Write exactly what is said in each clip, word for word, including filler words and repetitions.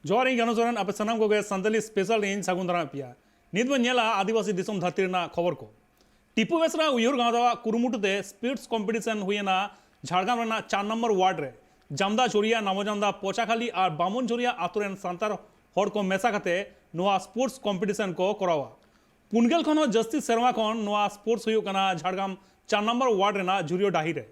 ᱡᱚᱦᱟᱨ, ᱤᱧ ᱜᱟᱱᱚ ᱪᱚᱨᱚᱱ, ᱟᱯᱮ ᱥᱟᱱᱟᱢ ᱠᱚᱜᱮ ᱥᱟᱱᱛᱟᱞᱤ ᱥᱯᱮᱥᱟᱞ ᱨᱮᱧ ᱥᱟᱹᱜᱩᱱ ᱫᱟᱨᱟᱢᱮᱫ ᱯᱮᱭᱟ᱾ ᱱᱤᱛ ᱵᱚᱱ ᱧᱮᱞᱟ ᱟᱹᱫᱤᱵᱟᱹᱥᱤ ᱫᱤᱥᱚᱢ ᱫᱷᱟᱹᱨᱛᱤ ᱨᱮᱱᱟᱜ ᱠᱷᱚᱵᱚᱨ ᱠᱚ᱾ ᱴᱤᱯᱩ ᱵᱮᱥᱨᱟ ᱩᱭᱦᱟᱹᱨ ᱜᱟᱶᱛᱟᱣᱟᱜ ᱠᱩᱨᱩᱢᱩᱴᱩ ᱛᱮ ᱥᱯᱳᱨᱴᱥ ᱠᱚᱢᱯᱤᱴᱤᱥᱚᱱ ᱦᱩᱭᱮᱱᱟ ᱡᱷᱟᱲᱜᱨᱟᱢ ᱨᱮᱱᱟᱜ ᱪᱟᱨ ᱱᱚᱢᱵᱚᱨ ᱣᱟᱨᱰ ᱨᱮ᱾ ᱡᱟᱢᱫᱟ ᱡᱷᱚᱨᱤᱭᱟ, ᱱᱟᱣᱟ ᱡᱟᱢᱫᱟ, ᱯᱚᱪᱟᱠᱷᱟᱞᱤ ᱟᱨ ᱵᱟᱢᱩᱱ ᱡᱷᱚᱨᱤᱭᱟ ᱟᱛᱳ ᱨᱮᱱ ᱥᱟᱱᱛᱟᱲ ᱦᱚᱲ ᱠᱚ ᱢᱮᱥᱟ ᱠᱟᱛᱮ ᱱᱚᱣᱟ ᱥᱯᱳᱨᱴᱥ ᱠᱚᱢᱯᱤᱴᱤᱥᱚᱱ ᱠᱚ ᱠᱚᱨᱟᱣᱟ᱾ ᱯᱩᱱ ᱜᱮᱞ ᱠᱷᱚᱱ ᱦᱚᱸ ᱡᱟᱹᱥᱛᱤ ᱥᱮᱨᱢᱟ ᱠᱷᱚᱱ ᱱᱚᱣᱟ ᱥᱯᱳᱨᱴᱥ ᱦᱩᱭᱩᱜ ᱠᱟᱱᱟ ᱡᱷᱟᱲᱜᱨᱟᱢ ᱪᱟᱨ ᱱᱚᱢᱵᱚᱨ ᱣᱟᱨᱰ ᱨᱮᱱᱟᱜ ᱡᱷᱩᱨᱤᱭᱳ ᱰᱟᱹᱦᱤ ᱨᱮ᱾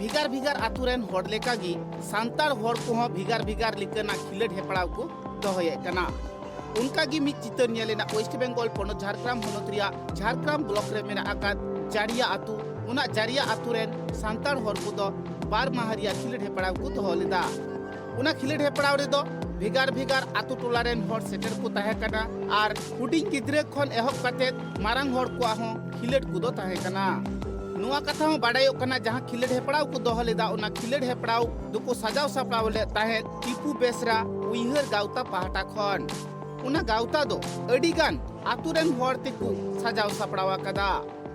ᱵᱷᱮᱜᱟᱨ ᱵᱷᱮᱜᱟᱨ ᱟᱛᱳ ᱨᱮᱱ ᱦᱚᱲ ᱞᱮᱠᱟᱜᱮ ᱥᱟᱱᱛᱟᱲ ᱦᱚᱲ ᱠᱚᱦᱚᱸ ᱵᱷᱮᱜᱟᱨ ᱵᱷᱮᱜᱟᱨ ᱞᱮᱠᱟᱱᱟᱜ ᱠᱷᱮᱞᱳᱰ ᱦᱮᱯᱲᱟᱣ ᱠᱚ ᱫᱚᱦᱚᱭᱮᱫ ᱠᱟᱱᱟ᱾ ᱚᱱᱠᱟᱜᱮ ᱢᱤᱫ ᱪᱤᱛᱟᱹᱨ ᱧᱮᱞ ᱮᱱᱟ ᱳᱭᱮᱥᱴ ᱵᱮᱝᱜᱚᱞ ᱯᱚᱱᱚᱛ ᱡᱷᱟᱲᱜᱨᱟᱢ ᱦᱚᱱᱚᱛ ᱨᱮᱭᱟᱜ ᱡᱷᱟᱲᱜᱨᱟᱢ ᱵᱞᱚᱠ ᱨᱮ ᱢᱮᱱᱟᱜ ᱟᱠᱟᱫ ᱡᱟᱲᱤᱭᱟ ᱟᱛᱳ᱾ ᱚᱱᱟ ᱡᱟᱲᱤᱭᱟ ᱟᱛᱳ ᱨᱮᱱ ᱥᱟᱱᱛᱟᱲ ᱦᱚᱲ ᱠᱚᱫᱚ ᱵᱟᱨ ᱢᱟᱦᱟ ᱨᱮᱭᱟᱜ ᱠᱷᱮᱞᱳᱰ ᱦᱮᱯᱲᱟᱣ ᱠᱚ ᱫᱚᱦᱚ ᱞᱮᱫᱟ᱾ ᱚᱱᱟ ᱠᱷᱮᱞᱳᱰ ᱦᱮᱯᱲᱟᱣ ᱨᱮᱫᱚ ᱵᱷᱮᱜᱟᱨ ᱵᱷᱮᱜᱟᱨ ᱟᱛᱳ ᱴᱚᱞᱟ ᱨᱮᱱ ᱦᱚᱲ ᱥᱮᱴᱮᱨ ᱠᱚ ᱛᱟᱦᱮᱸ ᱠᱟᱱᱟ ᱟᱨ ᱦᱩᱰᱤᱧ ᱜᱤᱫᱽᱨᱟᱹ ᱠᱷᱚᱱ ᱮᱦᱚᱵ ᱠᱟᱛᱮ ᱢᱟᱨᱟᱝ ᱦᱚᱲ ᱠᱚᱣᱟᱜ ᱦᱚᱸ ᱠᱷᱮᱞᱳᱰ ᱠᱚᱫᱚ ᱛᱟᱦᱮᱸ ᱠᱟᱱᱟ᱾ ᱱᱚᱣᱟ ᱠᱟᱛᱷᱟ ᱦᱚᱸ ᱵᱟᱰᱟᱭᱚᱜ ᱠᱟᱱᱟ, ᱡᱟᱦᱟᱸ ᱠᱷᱮᱞᱳᱰ ᱦᱮᱯᱲᱟᱣ ᱠᱚ ᱫᱚᱦᱚ ᱞᱮᱫᱟ, ᱚᱱᱟ ᱠᱷᱮᱞᱳᱰ ᱦᱮᱯᱲᱟᱣ ᱫᱚᱠᱚ ᱥᱟᱡᱟᱣ ᱥᱟᱯᱲᱟᱣ ᱞᱮᱫ ᱛᱟᱦᱮᱸᱫ ᱴᱤᱯᱩ ᱵᱮᱥᱨᱟ ᱩᱭᱦᱟᱹᱨ ᱜᱟᱶᱛᱟ ᱯᱟᱦᱴᱟ ᱠᱷᱚᱱ᱾ ᱚᱱᱟ ᱜᱟᱶᱛᱟ ᱫᱚ ᱟᱹᱰᱤ ᱜᱟᱱ ᱟᱛᱳ ᱨᱮᱱ ᱦᱚᱲ ᱛᱮᱠᱚ ᱥᱟᱡᱟᱣ ᱥᱟᱯᱲᱟᱣ ᱟᱠᱟᱫᱟ,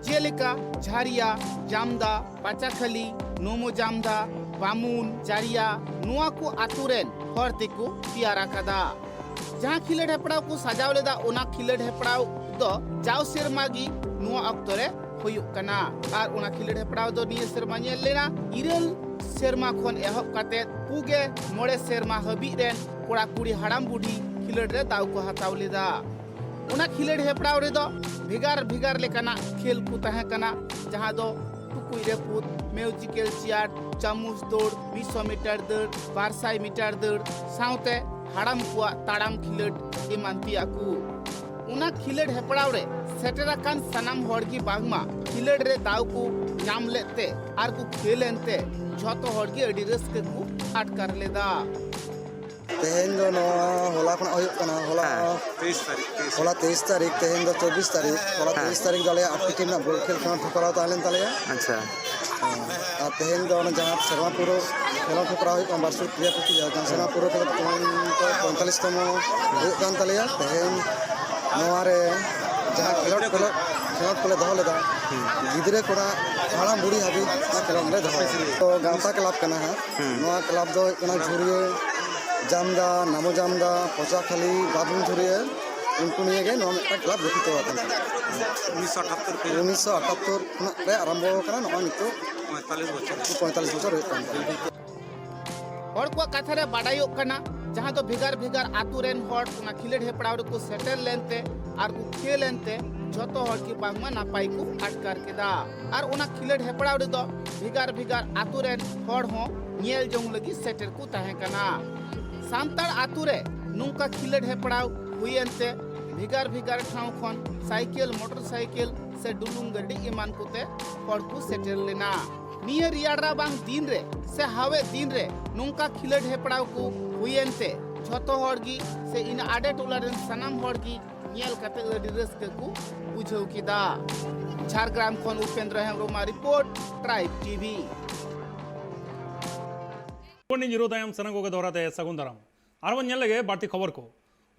ᱡᱮᱞᱮᱠᱟ ᱡᱷᱟᱨᱤᱭᱟ, ᱡᱟᱢᱫᱟ, ᱯᱟᱪᱟᱠᱷᱟᱞᱤ, ᱱᱳᱢᱳ ᱡᱟᱢᱫᱟ, ᱵᱟᱢᱩᱱ, ᱡᱟᱨᱤᱭᱟ, ᱱᱚᱣᱟ ᱠᱚ ᱟᱛᱳ ᱨᱮᱱ ᱦᱚᱲ ᱛᱮᱠᱚ ᱛᱮᱭᱟᱨ ᱟᱠᱟᱫᱟ᱾ ᱡᱟᱦᱟᱸ ᱠᱷᱮᱞᱳᱰ ᱦᱮᱯᱲᱟᱣ ᱠᱚ ᱥᱟᱡᱟᱣ ᱞᱮᱫᱟ, ᱚᱱᱟ ᱠᱷᱮᱞᱳᱰ ᱦᱮᱯᱲᱟᱣ ᱫᱚ ᱡᱟᱣ ᱥᱮᱨᱢᱟ ᱜᱮ ᱱᱚᱣᱟ ᱚᱠᱛᱚ ᱨᱮ ᱦᱩᱭᱩᱜ ᱠᱟᱱᱟ᱾ ᱟᱨ ᱚᱱᱟ ᱠᱷᱮᱞᱳᱰ ᱦᱮᱯᱲᱟᱣ ᱫᱚ ᱱᱤᱭᱟᱹ ᱥᱮᱨᱢᱟ ᱧᱮᱞ ᱞᱮᱱᱟ ᱤᱨᱟᱹᱞ ᱥᱮᱨᱢᱟ ᱠᱷᱚᱱ ᱮᱦᱚᱵ ᱠᱟᱛᱮ ᱯᱩᱜᱮ ᱢᱚᱬᱮ ᱥᱮᱨᱢᱟ ᱦᱟᱹᱵᱤᱡ ᱨᱮᱱ ᱠᱚᱲᱟ ᱠᱩᱲᱤ ᱦᱟᱲᱟᱢ ᱵᱩᱰᱷᱤ ᱠᱷᱮᱞᱳᱰ ᱨᱮ ᱫᱟᱣ ᱠᱚ ᱦᱟᱛᱟᱣ ᱞᱮᱫᱟ᱾ ᱚᱱᱟ ᱠᱷᱮᱞᱳᱰ ᱦᱮᱯᱲᱟᱣ ᱨᱮᱫᱚ ᱵᱷᱮᱜᱟᱨ ᱵᱷᱮᱜᱟᱨ ᱞᱮᱠᱟᱱᱟᱜ ᱠᱷᱮᱞ ᱠᱚ ᱛᱟᱦᱮᱸ ᱠᱟᱱᱟ, ᱡᱟᱦᱟᱸ ᱫᱚ ᱴᱩᱠᱩᱡ ᱨᱟᱹᱯᱩᱫ, ᱢᱤᱣᱡᱤᱠᱮᱞ ᱪᱮᱭᱟᱨ, ᱪᱟᱢᱩᱪ ᱫᱟᱹᱲ, ᱢᱤᱫᱥᱚ ᱢᱤᱴᱟᱨ ᱫᱟᱹᱲ, ᱵᱟᱨᱥᱟᱭ ᱢᱤᱴᱟᱨ ᱫᱟᱹᱲ, ᱥᱟᱶᱛᱮ ᱦᱟᱲᱟᱢ ᱠᱚᱣᱟᱜ ᱛᱟᱲᱟᱢ ᱠᱷᱮᱞᱳᱰ ᱮᱢᱟᱱ ᱛᱮᱭᱟᱜ ᱠᱚ᱾ ᱚᱱᱟ ᱠᱷᱮᱞᱳᱰ ᱦᱮᱯᱲᱟᱣ ᱨᱮ ᱥᱮᱴᱮᱨ ᱟᱠᱟᱱ ᱥᱟᱱᱟᱢ ᱦᱚᱲ ᱜᱮ ᱵᱟᱝᱢᱟ ᱠᱷᱮᱞᱳᱰ ᱨᱮ ᱫᱟᱣ ᱠᱚ ᱧᱟᱢ ᱞᱮᱫ ᱛᱮ ᱟᱨ ᱠᱚ ᱠᱷᱮᱞ ᱮᱱ ᱛᱮ ᱡᱷᱚᱛᱚ ᱦᱚᱲ ᱜᱮ ᱟᱹᱰᱤ ᱨᱟᱹᱥᱠᱟᱹ ᱠᱚ ᱟᱴᱠᱟᱨ ᱞᱮᱫᱟ᱾ ᱛᱮᱦᱮᱧ ᱫᱚ ᱱᱚᱣᱟ ᱦᱚᱞᱟ ᱠᱷᱚᱱᱟᱜ ᱦᱩᱭᱩᱜ ᱠᱟᱱᱟ᱾ ᱦᱚᱞᱟ ᱦᱮᱸ᱾ ᱛᱮᱭᱤᱥ ᱛᱟᱹᱨᱤᱠᱷ, ᱛᱮᱭᱤᱥ ᱦᱚᱞᱟ ᱛᱮᱭᱤᱥ ᱛᱟᱹᱨᱤᱠᱷ, ᱛᱮᱦᱮᱧ ᱫᱚ ᱪᱚᱵᱵᱤᱥ ᱛᱟᱹᱨᱤᱠᱷ᱾ ᱦᱚᱞᱟ ᱦᱮᱸ᱾ ᱛᱮᱭᱤᱥ ᱛᱟᱹᱨᱤᱠᱷ ᱫᱚ ᱟᱞᱮᱭᱟᱜ ᱟᱴᱴᱤ ᱴᱤᱢ ᱨᱮᱱᱟᱜ ᱵᱚᱞ ᱠᱷᱮᱞ ᱠᱷᱮᱞᱳᱰ ᱦᱮᱯᱨᱟᱣ ᱛᱟᱦᱮᱸ ᱞᱮᱱ ᱛᱟᱞᱮᱭᱟ᱾ ᱟᱪᱪᱷᱟ᱾ ᱦᱮᱸ᱾ ᱟᱨ ᱛᱮᱦᱮᱧ ᱫᱚ ᱚᱱᱟ ᱡᱟᱦᱟᱸ ᱥᱮᱨᱢᱟ ᱯᱩᱨᱟᱹᱣ ᱠᱷᱮᱞᱳᱰ ᱦᱮᱯᱨᱟᱣ ᱦᱩᱭᱩᱜ ᱠᱟᱱᱟ, ᱵᱟᱨᱥᱚ ᱠᱨᱤᱭᱟ ᱯᱨᱚᱛᱤᱡᱳᱜᱤᱛᱟ, ᱡᱟᱦᱟᱸ ᱥᱮᱨᱢᱟ ᱯᱩᱨᱟᱹᱣ ᱠᱷᱮᱞᱳᱰ ᱛᱮᱦᱮᱧ ᱫᱚ ᱯᱚᱸᱭᱛᱟᱞᱞᱤᱥ ᱛᱚᱢᱚ ᱦᱩᱭᱩᱜ ᱠᱟᱱ ᱛᱟᱞᱮᱭᱟ᱾ ᱛᱮᱦᱮᱧ ᱱᱚᱣᱟ ᱨᱮ ᱡᱟᱦᱟᱸ ᱠᱷᱮᱞᱳᱰ, ᱠᱷᱮᱞᱳᱰ, ᱠᱷᱮᱞᱳᱰ ᱠᱚᱞᱮ ᱫᱚᱦᱚ ᱞᱮᱫᱟ, ᱦᱩᱸ᱾ ᱜᱤᱫᱽᱨᱟᱹ ᱠᱚᱲᱟ ᱦᱟᱲᱟᱢ ᱵᱩᱲᱦᱤ ᱦᱟᱹᱵᱤᱡ ᱚᱱᱟ ᱠᱷᱮᱞᱳᱰ ᱞᱮ ᱫᱚᱦᱚᱭᱟ᱾ ᱛᱚ ᱜᱟᱶᱛᱟ ᱠᱞᱟᱵᱽ ᱠᱟᱱᱟ ᱦᱟᱸᱜ᱾ ᱦᱩᱸ᱾ ᱱᱚᱣᱟ ᱠᱞᱟᱵᱽ ᱫᱚ ᱦᱩᱭᱩᱜ ᱠᱟᱱᱟ ᱡᱷᱩᱨᱤᱭᱟᱹ, ᱡᱟᱢᱫᱟ, ᱱᱟᱢᱚ ᱡᱟᱢᱫᱟ, ᱯᱚᱪᱟᱠᱷᱟᱞᱤ, ᱵᱟᱵᱩᱱ ᱡᱷᱩᱨᱤᱭᱟᱹ, ᱩᱱᱠᱩ ᱱᱤᱭᱮ ᱜᱮ ᱱᱚᱣᱟ ᱢᱤᱫᱴᱟᱝ ᱠᱞᱟᱵᱽ ᱜᱚᱴᱷᱤᱛᱚ ᱟᱠᱟᱱᱟ᱾ ᱩᱱᱤᱥᱥᱚ ᱟᱴᱷᱟᱛᱛᱳᱨ ᱠᱷᱚᱱ᱾ ᱩᱱᱤᱥᱥᱚ ᱟᱴᱷᱟᱛᱛᱳᱨ ᱠᱷᱚᱱᱟᱜ ᱞᱮ ᱟᱨᱟᱢᱵᱚ ᱟᱠᱟᱱᱟ, ᱱᱚᱜᱼᱚᱭ ᱱᱤᱛᱚᱜ ᱯᱚᱸᱭᱛᱟᱞᱞᱤᱥ ᱵᱚᱪᱷᱚᱨ᱾ ᱯᱚᱸᱭᱛᱟᱞᱞᱤᱥ ᱵᱚᱪᱷᱚᱨ ᱦᱩᱭᱩᱜ ᱠᱟᱱ ᱛᱟᱞᱮᱭᱟ᱾ ᱦᱚᱲ ᱠᱚᱣᱟᱜ ᱠᱟᱛᱷᱟ ᱨᱮ ᱵᱟᱰᱟᱭᱚᱜ ᱠᱟᱱᱟ, ᱡᱟᱦᱟᱸ ᱫᱚ ᱵᱷᱮᱜᱟᱨ ᱵᱷᱮᱜᱟᱨ ᱟᱛᱳ ᱨᱮᱱ ᱦᱚᱲ ᱚᱱᱟ ᱠᱷᱮᱞᱳᱰ ᱦᱮᱯᱲᱟᱣ ᱨᱮᱠᱚ ᱥᱮᱴᱮᱨ ᱞᱮᱱᱛᱮ ᱟᱨ ᱠᱚ ᱠᱷᱮᱞ ᱮᱱᱛᱮ ᱡᱷᱚᱛᱚ ᱦᱚᱲ ᱜᱮ ᱵᱟᱝᱢᱟ ᱱᱟᱯᱟᱭ ᱠᱚ ᱟᱴᱠᱟᱨ ᱠᱮᱫᱟ᱾ ᱟᱨ ᱚᱱᱟ ᱠᱷᱮᱞᱳᱰ ᱦᱮᱯᱲᱟᱣ ᱨᱮᱫᱚ ᱵᱷᱮᱜᱟᱨ ᱵᱷᱮᱜᱟᱨ ᱟᱛᱳ ᱨᱮᱱ ᱦᱚᱲ ᱦᱚᱸ ᱧᱮᱞ ᱡᱚᱝ ᱞᱟᱹᱜᱤᱫ ᱥᱮᱴᱮᱨ ᱠᱚ ᱛᱟᱦᱮᱸ ᱠᱟᱱᱟ᱾ ᱥᱟᱱᱛᱟᱲ ᱟᱛᱳ ᱨᱮ ᱱᱚᱝᱠᱟ ᱠᱷᱮᱞᱳᱰ ᱦᱮᱯᱲᱟᱣ ᱦᱩᱭᱮᱱᱛᱮ ᱵᱷᱮᱜᱟᱨ ᱵᱷᱮᱜᱟᱨ ᱴᱷᱟᱶ ᱠᱷᱚᱱ ᱥᱟᱭᱠᱮᱞ, ᱢᱚᱴᱚᱨ ᱥᱟᱭᱠᱮᱞ ᱥᱮ ᱰᱩᱞᱩᱝ ᱜᱟᱹᱰᱤ ᱮᱢᱟᱱ ᱠᱚᱛᱮ ᱦᱚᱲ ᱠᱚ ᱥᱮᱴᱮᱨ ᱞᱮᱱᱟ᱾ ᱱᱤᱭᱟᱹ ᱨᱮᱭᱟᱲ ᱨᱟᱵᱟᱝ ᱫᱤᱱ ᱨᱮ ᱥᱮ ᱦᱟᱣᱮᱫ ᱫᱤᱱ ᱨᱮ ᱱᱚᱝᱠᱟ ᱠᱷᱮᱞᱳᱰ ᱦᱮᱯᱲᱟᱣ ᱠᱚ ᱦᱩᱭᱮᱱᱛᱮ ᱡᱷᱚᱛᱚ ᱦᱚᱲ ᱜᱮ ᱥᱮ ᱤᱱᱟᱹ ᱟᱰᱮ ᱴᱚᱞᱟ ᱨᱮᱱ ᱥᱟᱱᱟᱢ ᱦᱚᱲ ᱜᱮ ᱧᱮᱞ ᱠᱟᱛᱮ ᱟᱹᱰᱤ ᱨᱟᱹᱥᱠᱟᱹ ᱠᱚ ᱵᱩᱡᱷᱟᱹᱣ ᱠᱮᱫᱟ᱾ ᱡᱷᱟᱲᱜᱨᱟᱢ ᱠᱷᱚᱱ ᱩᱯᱮᱱᱫᱨᱚ ᱦᱮᱢᱵᱨᱚᱢᱟᱜ ᱨᱤᱯᱳᱨᱴ, ᱴᱨᱟᱭᱤᱵᱽ ᱴᱤᱵᱷᱤ᱾ ᱨᱤᱯᱳᱨᱴ ᱤᱧ ᱡᱤᱨᱟᱹᱣ ᱛᱟᱭᱚᱢ ᱥᱟᱱᱟᱢ ᱠᱚᱜᱮ ᱫᱚᱦᱲᱟ ᱛᱮ ᱥᱟᱹᱜᱩᱱ ᱫᱟᱨᱟᱢ᱾ ᱟᱨ ᱵᱚᱱ ᱧᱮᱞ ᱞᱮᱜᱮ ᱵᱟᱹᱲᱛᱤ ᱠᱷᱚᱵᱚᱨ ᱠᱚ᱾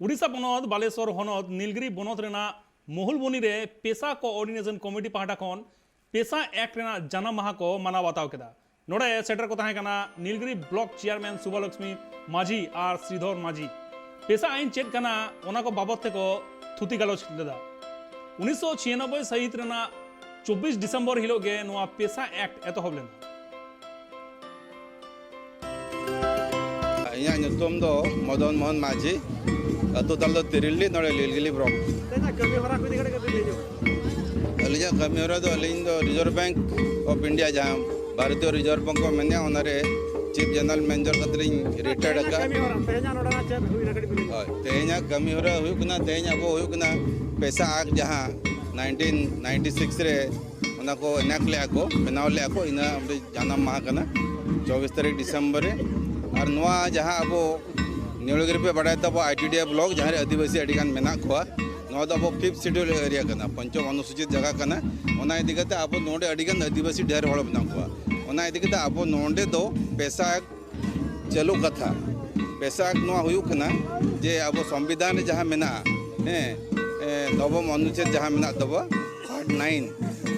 ᱩᱰᱤᱥᱟ ᱯᱚᱱᱚᱛ ᱵᱟᱞᱮᱥᱚᱨ ᱦᱚᱱᱚᱛ ᱱᱤᱞᱜᱤᱨᱤ ᱵᱚᱱᱚᱛ ᱨᱮᱱᱟᱜ ᱢᱚᱦᱩᱞᱵᱚᱱᱤ ᱨᱮ ᱯᱮᱥᱟ ᱠᱳᱚᱨᱰᱤᱱᱮᱥᱚᱱ ᱠᱚᱢᱤᱴᱤ ᱯᱟᱦᱴᱟ ᱠᱷᱚᱱ ᱯᱮᱥᱟ ᱮᱠᱴ ᱨᱮᱱᱟᱜ ᱡᱟᱱᱟᱢ ᱢᱟᱦᱟ ᱠᱚ ᱢᱟᱱᱟᱣ ᱵᱟᱛᱟᱣ ᱠᱮᱫᱟ᱾ ᱱᱚᱰᱮ ᱥᱮᱴᱮᱨ ᱠᱚ ᱛᱟᱦᱮᱸ ᱠᱟᱱᱟ ᱱᱤᱞᱜᱤᱨᱤ ᱵᱞᱚᱠ ᱪᱮᱭᱟᱨᱢᱮᱱ ᱥᱩᱵᱷᱟᱞᱚᱠᱥᱢᱤ ᱢᱟᱹᱡᱷᱤ ᱟᱨ ᱥᱨᱤᱫᱷᱚᱨ ᱢᱟᱹᱡᱷᱤ᱾ ᱯᱮᱥᱟ ᱟᱹᱭᱤᱱ ᱪᱮᱫ ᱠᱟᱱᱟ, ᱚᱱᱟ ᱠᱚ ᱵᱟᱵᱚᱫ ᱛᱮᱠᱚ ᱛᱷᱩᱛᱤ ᱜᱟᱞᱚᱪ ᱞᱮᱫᱟ᱾ ᱩᱱᱤᱥᱥᱚ ᱪᱷᱤᱭᱟᱱᱚᱵᱵᱳᱭ ᱥᱟᱹᱦᱤᱛ ᱨᱮᱱᱟᱜ ᱪᱚᱵᱵᱤᱥ ᱰᱤᱥᱮᱢᱵᱚᱨ ᱦᱤᱞᱳᱜ ᱜᱮ ᱱᱚᱣᱟ ᱯᱮᱥᱟ ᱮᱠᱴ ᱮᱛᱚᱦᱚᱵ ᱞᱮᱱᱟ᱾ ᱤᱧᱟᱹᱜ ᱧᱩᱛᱩᱢ ᱫᱚ ᱢᱚᱫᱚᱱ ᱢᱳᱦᱚᱱ ᱢᱟᱹᱡᱷᱤ, ᱟᱹᱛᱩ ᱛᱟᱞ ᱫᱚ ᱛᱤᱨᱤᱞᱰᱤ, ᱱᱚᱰᱮ ᱞᱤᱞᱜᱤᱞᱤ ᱵᱞᱚᱠ᱾ ᱟᱹᱞᱤᱧᱟᱜ ᱠᱟᱹᱢᱤ ᱦᱚᱨᱟ ᱫᱚ, ᱟᱹᱞᱤᱧ ᱫᱚ ᱨᱤᱡᱟᱨᱵᱷ ᱵᱮᱝᱠ ᱚᱯᱷ ᱤᱱᱰᱤᱭᱟ, ᱡᱟᱦᱟᱸ ᱵᱷᱟᱨᱚᱛᱤᱭᱚ ᱨᱤᱡᱟᱨᱵᱷ ᱵᱮᱝᱠ ᱠᱚ ᱢᱮᱱᱮᱜᱼᱟ, ᱚᱱᱟᱨᱮ ᱪᱤᱯ ᱡᱮᱱᱟᱨᱮᱞ ᱢᱮᱱᱮᱡᱟᱨ ᱠᱟᱛᱮ ᱞᱤᱧ ᱨᱤᱴᱟᱭᱟᱨᱰ ᱟᱠᱟᱫᱼᱟ᱾ ᱠᱟᱹᱢᱤ ᱦᱚᱨᱟ, ᱛᱮᱦᱮᱧᱟᱜ ᱱᱚᱰᱮᱱᱟᱜ ᱪᱮᱫ ᱦᱩᱭᱱᱟ, ᱠᱟᱹᱴᱤᱡ ᱵᱤᱱ ᱞᱟᱹᱭ ᱧᱚᱜᱟ? ᱦᱳᱭ, ᱛᱮᱦᱮᱧᱟᱜ ᱠᱟᱹᱢᱤ ᱦᱚᱨᱟ ᱦᱩᱭᱩᱜ ᱠᱟᱱᱟ, ᱛᱮᱦᱮᱧ ᱟᱵᱚ ᱦᱩᱭᱩᱜ ᱠᱟᱱᱟ ᱯᱮᱥᱟ ᱮᱠᱴ, ᱡᱟᱦᱟᱸ ᱱᱟᱭᱤᱱᱴᱤᱱ ᱱᱟᱭᱤᱱᱴᱤ ᱥᱤᱠᱥ ᱨᱮ ᱚᱱᱟ ᱠᱚ ᱮᱱᱟᱠᱴ ᱞᱮᱜᱼᱟ ᱠᱚ, ᱵᱮᱱᱟᱣ ᱞᱮᱜᱼᱟ ᱠᱚ, ᱤᱱᱟᱹ ᱡᱟᱱᱟᱢ ᱢᱟᱦᱟ ᱠᱟᱱᱟ, ᱪᱚᱵᱵᱤᱥ ᱛᱟᱹᱨᱤᱠᱷ ᱰᱤᱥᱮᱢᱵᱚᱨ ᱨᱮ᱾ ᱟᱨ ᱱᱚᱣᱟ ᱡᱟᱦᱟᱸ ᱟᱵᱚ ᱱᱤᱭᱩᱞᱜᱤᱨᱤ ᱯᱮ ᱵᱟᱰᱟᱭ ᱛᱟᱵᱚ, ᱟᱭᱴᱤᱰᱤᱮ ᱵᱞᱚᱠ, ᱡᱟᱦᱟᱸ ᱨᱮ ᱟᱹᱫᱤᱵᱟᱹᱥᱤ ᱟᱹᱰᱤ ᱜᱟᱱ ᱢᱮᱱᱟᱜ ᱠᱚᱣᱟ, ᱱᱚᱣᱟ ᱫᱚ ᱟᱵᱚ ᱯᱷᱤᱯᱛᱷ ᱥᱤᱰᱩᱞ ᱮᱨᱤᱭᱟ ᱠᱟᱱᱟ, ᱯᱚᱧᱪᱚᱢ ᱚᱱᱩᱥᱩᱪᱤᱛ ᱡᱟᱭᱜᱟ ᱠᱟᱱᱟ᱾ ᱚᱱᱟ ᱤᱫᱤ ᱠᱟᱛᱮ ᱟᱵᱚ ᱱᱚᱰᱮ ᱟᱹᱰᱤ ᱜᱟᱱ ᱟᱹᱫᱤᱵᱟᱹᱥᱤ ᱰᱷᱮᱨ ᱦᱚᱲ ᱢᱮᱱᱟᱜ ᱠᱚᱣᱟ᱾ ᱚᱱᱟ ᱤᱫᱤ ᱠᱟᱛᱮ ᱟᱵᱚ ᱱᱚᱰᱮ ᱫᱚ ᱯᱮᱥᱟ ᱪᱟᱹᱞᱩ ᱠᱟᱛᱷᱟ, ᱯᱮᱥᱟ ᱱᱚᱣᱟ ᱦᱩᱭᱩᱜ ᱠᱟᱱᱟ ᱡᱮ ᱟᱵᱚ ᱥᱚᱝᱵᱤᱫᱷᱟᱱ ᱨᱮ ᱡᱟᱦᱟᱸ ᱢᱮᱱᱟᱜᱼᱟ, ᱦᱮᱸ, ᱮ, ᱱᱚᱵᱚᱢ ᱚᱱᱩᱪᱷᱮᱫ ᱡᱟᱦᱟᱸ ᱢᱮᱱᱟᱜ ᱛᱟᱵᱚ, ᱱᱟᱭᱤᱱ,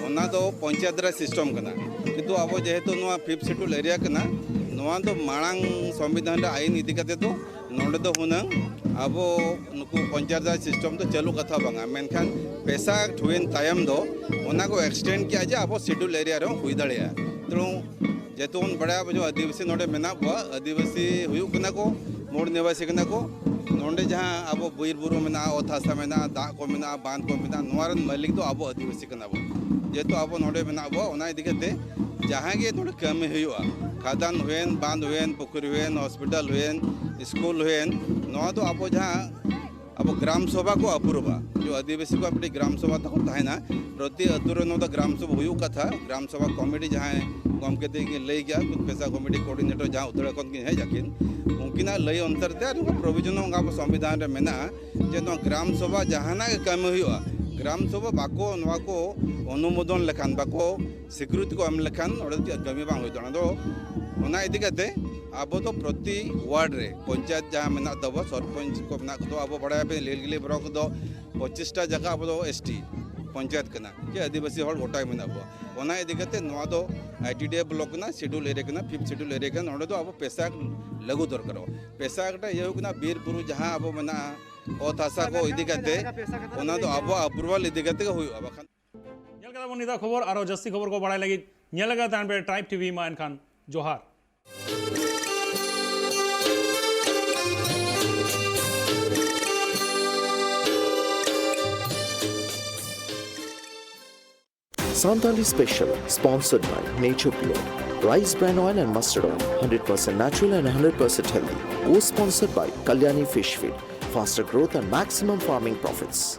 ᱚᱱᱟ ᱫᱚ ᱯᱚᱧᱪᱟᱭᱮᱛ ᱨᱮ ᱥᱤᱥᱴᱮᱢ ᱠᱟᱱᱟ᱾ ᱠᱤᱱᱛᱩ ᱟᱵᱚ ᱡᱮᱦᱮᱛᱩ ᱱᱚᱣᱟ ᱯᱷᱤᱯᱛᱷ ᱥᱤᱰᱩᱞ ᱮᱨᱤᱭᱟ ᱠᱟᱱᱟ, ᱱᱚᱣᱟ ᱫᱚ ᱢᱟᱲᱟᱝ ᱥᱚᱝᱵᱤᱫᱷᱟᱱ ᱨᱮ ᱟᱭᱤᱱ ᱤᱫᱤ ᱠᱟᱛᱮ ᱫᱚ ᱱᱚᱰᱮ ᱫᱚ ᱦᱩᱱᱟᱹᱝ ᱟᱵᱚ ᱱᱩᱠᱩ ᱯᱚᱧᱪᱟᱭᱮᱛ ᱨᱟᱡᱽ ᱥᱤᱥᱴᱮᱢ ᱫᱚ ᱪᱟᱹᱞᱩ ᱠᱟᱛᱷᱟ ᱵᱟᱝᱟ, ᱢᱮᱱᱠᱷᱟᱱ ᱯᱮᱥᱟ ᱮᱠᱴ ᱦᱩᱭᱮᱱ ᱛᱟᱭᱚᱢ ᱫᱚ ᱚᱱᱟ ᱠᱚ ᱮᱠᱥᱴᱮᱱᱰ ᱠᱮᱜᱼᱟ ᱡᱮ ᱟᱵᱚ ᱥᱤᱰᱩᱞ ᱮᱨᱤᱭᱟ ᱨᱮᱦᱚᱸ ᱦᱩᱭ ᱫᱟᱲᱮᱭᱟᱜᱼᱟ᱾ ᱛᱮᱬᱩ ᱡᱮᱦᱮᱛᱩ ᱵᱚᱱ ᱵᱟᱲᱟᱭᱟ ᱟᱵᱚ ᱡᱮ ᱟᱹᱫᱤᱵᱟᱹᱥᱤ ᱱᱚᱰᱮ ᱢᱮᱱᱟᱜ ᱵᱚᱣᱟ, ᱟᱹᱫᱤᱵᱟᱹᱥᱤ ᱦᱩᱭᱩᱜ ᱠᱟᱱᱟ ᱠᱚ, ᱢᱩᱲ ᱱᱤᱵᱟᱥᱤ ᱠᱟᱱᱟ ᱠᱚ᱾ ᱱᱚᱰᱮ ᱡᱟᱦᱟᱸ ᱟᱵᱚ ᱵᱤᱨ ᱵᱩᱨᱩ ᱢᱮᱱᱟᱜᱼᱟ, ᱚᱛ ᱦᱟᱥᱟ ᱢᱮᱱᱟᱜᱼᱟ, ᱫᱟᱜ ᱠᱚ ᱢᱮᱱᱟᱜᱼᱟ, ᱵᱟᱸᱫᱷ ᱠᱚ ᱢᱮᱱᱟᱜᱼᱟ, ᱱᱚᱣᱟ ᱨᱮᱱ ᱢᱟᱹᱞᱤᱠ ᱫᱚ ᱟᱵᱚ ᱟᱹᱫᱤᱵᱟᱹᱥᱤ ᱠᱟᱱᱟ ᱵᱚᱱ᱾ ᱡᱮᱦᱮᱛᱩ ᱟᱵᱚ ᱱᱚᱰᱮ ᱢᱮᱱᱟᱜ ᱵᱚᱣᱟ, ᱚᱱᱟ ᱤᱫᱤ ᱠᱟᱛᱮ ᱡᱟᱦᱟᱸ ᱜᱮ ᱱᱚᱰᱮ ᱠᱟᱹᱢᱤ ᱦᱩᱭᱩᱜᱼᱟ, ᱠᱷᱟᱫᱟᱱ ᱦᱩᱭᱮᱱ, ᱵᱟᱸᱫᱷ ᱦᱩᱭᱮᱱ, ᱯᱩᱠᱷᱨᱤ ᱦᱩᱭᱮᱱ, ᱦᱚᱥᱯᱤᱴᱟᱞ ᱦᱩᱭᱮᱱ, ᱥᱠᱩᱞ ᱦᱩᱭᱮᱱ, ᱱᱚᱣᱟ ᱫᱚ ᱟᱵᱚ ᱡᱟᱦᱟᱸ ᱟᱵᱚ ᱜᱨᱟᱢ ᱥᱚᱵᱷᱟ ᱠᱚ ᱟᱹᱯᱨᱩᱵᱟ᱾ ᱡᱮ ᱟᱹᱫᱤᱵᱟᱹᱥᱤ ᱠᱚᱣᱟᱜ ᱢᱤᱫᱴᱤᱡ ᱜᱨᱟᱢ ᱥᱚᱵᱷᱟ ᱛᱟᱠᱚ ᱛᱟᱦᱮᱱᱟ, ᱯᱨᱚᱛᱤ ᱟᱹᱛᱩ ᱨᱮ ᱱᱚᱣᱟ ᱫᱚ ᱜᱨᱟᱢ ᱥᱚᱵᱷᱟ ᱦᱩᱭᱩᱜ ᱠᱟᱛᱷᱟ᱾ ᱜᱨᱟᱢ ᱥᱚᱵᱷᱟ ᱠᱚᱢᱤᱴᱤ ᱡᱟᱦᱟᱸᱭ ᱜᱚᱢᱠᱮ ᱛᱤᱠᱤᱱ ᱞᱟᱹᱭ ᱠᱮᱜᱼᱟ, ᱠᱷᱩᱫ ᱯᱮᱥᱟ ᱠᱚᱢᱤᱴᱤ ᱠᱳᱚᱨᱰᱤᱱᱮᱴᱚᱨ ᱡᱟᱦᱟᱸ ᱩᱛᱷᱲᱟ ᱠᱷᱚᱱ ᱠᱤᱱ ᱦᱮᱡ ᱟᱹᱠᱤᱱ, ᱩᱱᱠᱤᱱᱟᱜ ᱞᱟᱹᱭ ᱚᱱᱩᱥᱟᱨ ᱛᱮ ᱟᱨ ᱱᱚᱣᱟ ᱯᱨᱚᱵᱷᱤᱡᱚᱱ ᱦᱚᱸ ᱚᱱᱠᱟ ᱟᱵᱚ ᱥᱚᱝᱵᱤᱫᱷᱟᱱ ᱨᱮ ᱢᱮᱱᱟᱜᱼᱟ ᱡᱮ ᱱᱚᱣᱟ ᱜᱨᱟᱢ ᱥᱚᱵᱷᱟ ᱡᱟᱦᱟᱱᱟᱜ ᱜᱮ ᱠᱟᱹᱢᱤ ᱦᱩᱭᱩᱜᱼᱟ, ᱜᱨᱟᱢ ᱥᱚᱵᱷᱟ ᱵᱟᱠᱚ ᱱᱚᱣᱟ ᱠᱚ ᱚᱱᱩᱢᱳᱫᱚᱱ ᱞᱮᱠᱷᱟᱱ, ᱵᱟᱠᱚ ᱥᱤᱠᱨᱤᱛᱤ ᱠᱚ ᱮᱢ ᱞᱮᱠᱷᱟᱱ ᱚᱸᱰᱮ ᱫᱚ ᱪᱮᱫ ᱠᱟᱹᱢᱤ ᱵᱟᱝ ᱦᱩᱭᱩᱜ ᱛᱟᱵᱚᱱᱟ᱾ ᱟᱫᱚ ᱚᱱᱟ ᱤᱫᱤ ᱠᱟᱛᱮ ᱟᱵᱚ ᱫᱚ ᱯᱨᱚᱛᱤ ᱣᱟᱨᱰ ᱨᱮ ᱯᱚᱧᱪᱟᱭᱮᱛ ᱡᱟᱦᱟᱸ ᱢᱮᱱᱟᱜ ᱛᱟᱵᱚ, ᱥᱚᱨᱯᱚᱧᱪ ᱠᱚ ᱢᱮᱱᱟᱜ ᱠᱚᱫᱚ, ᱟᱵᱚ ᱵᱟᱲᱟᱭᱟᱯᱮ ᱱᱤᱞᱜᱤᱨᱤ ᱵᱞᱚᱠ ᱫᱚ ᱯᱚᱸᱪᱤᱥᱴᱟ ᱡᱟᱭᱜᱟ ᱟᱵᱚ ᱫᱚ ᱮᱥᱴᱤ ᱯᱚᱧᱪᱟᱭᱮᱛ ᱠᱟᱱᱟ, ᱪᱮ ᱟᱹᱫᱤᱵᱟᱹᱥᱤ ᱦᱚᱲ ᱜᱚᱴᱟ ᱢᱮᱱᱟᱜ ᱠᱚᱣᱟ᱾ ᱚᱱᱟ ᱤᱫᱤ ᱠᱟᱛᱮ ᱱᱚᱣᱟ ᱫᱚ ᱟᱭᱴᱤᱰᱤᱮ ᱵᱞᱚᱠ ᱠᱟᱱᱟ, ᱥᱤᱰᱩᱞ ᱮᱨᱤᱭᱟ ᱠᱟᱱᱟ, ᱯᱷᱤᱯᱛᱷ ᱥᱤᱰᱩᱞ ᱮᱨᱤᱭᱟ ᱠᱟᱱᱟ᱾ ᱱᱚᱰᱮ ᱫᱚ ᱟᱵᱚ ᱯᱮᱥᱟ ᱮᱠᱴ ᱞᱟᱹᱜᱩ ᱫᱚᱨᱠᱟᱨᱚᱜᱼᱟ᱾ ᱯᱮᱥᱟ ᱮᱠᱴ ᱤᱭᱟᱹ ᱦᱩᱭᱩᱜ ᱠᱟᱱᱟ ᱵᱤᱨ ᱵᱩᱨᱩ ᱡᱟᱦᱟᱸ ᱟᱵᱚ ᱢᱮᱱᱟᱜᱼᱟ, ᱚᱛ ᱦᱟᱥᱟ ᱠᱚ ᱤᱫᱤ ᱠᱟᱛᱮ, ᱚᱱᱟ ᱫᱚ ᱟᱵᱚᱣᱟᱜ ᱟᱯᱨᱩᱵᱷᱟᱞ ᱤᱫᱤ ᱠᱟᱛᱮ ᱜᱮ ᱦᱩᱭᱩᱜᱼᱟ᱾ ᱵᱟᱠᱷᱟᱱ ᱧᱮᱞ ᱠᱟᱫᱟ ᱵᱚᱱ ᱱᱤᱛᱟᱜ ᱠᱷᱚᱵᱚᱨ᱾ ᱟᱨᱚ ᱡᱟᱹᱥᱛᱤ ᱠᱷᱚᱵᱚᱨ ᱠᱚ ᱵᱟᱲᱟᱭ ᱞᱟᱹᱜᱤᱫ ᱧᱮᱞ ᱟᱠᱟᱫ ᱛᱟᱦᱮᱱ ᱯᱮ ᱴᱨᱟᱭᱤᱵᱽ ᱴᱤᱵᱷᱤ᱾ ᱢᱟ ᱮᱱᱠᱷᱟᱱ ᱡᱚᱦᱟᱨ᱾ Santali Special, sponsored by Nature Pure, Rice Bran Oil and Mustard Oil, hundred percent natural and hundred percent healthy. Co-sponsored by Kalyani Fish Feed, faster growth and maximum farming profits.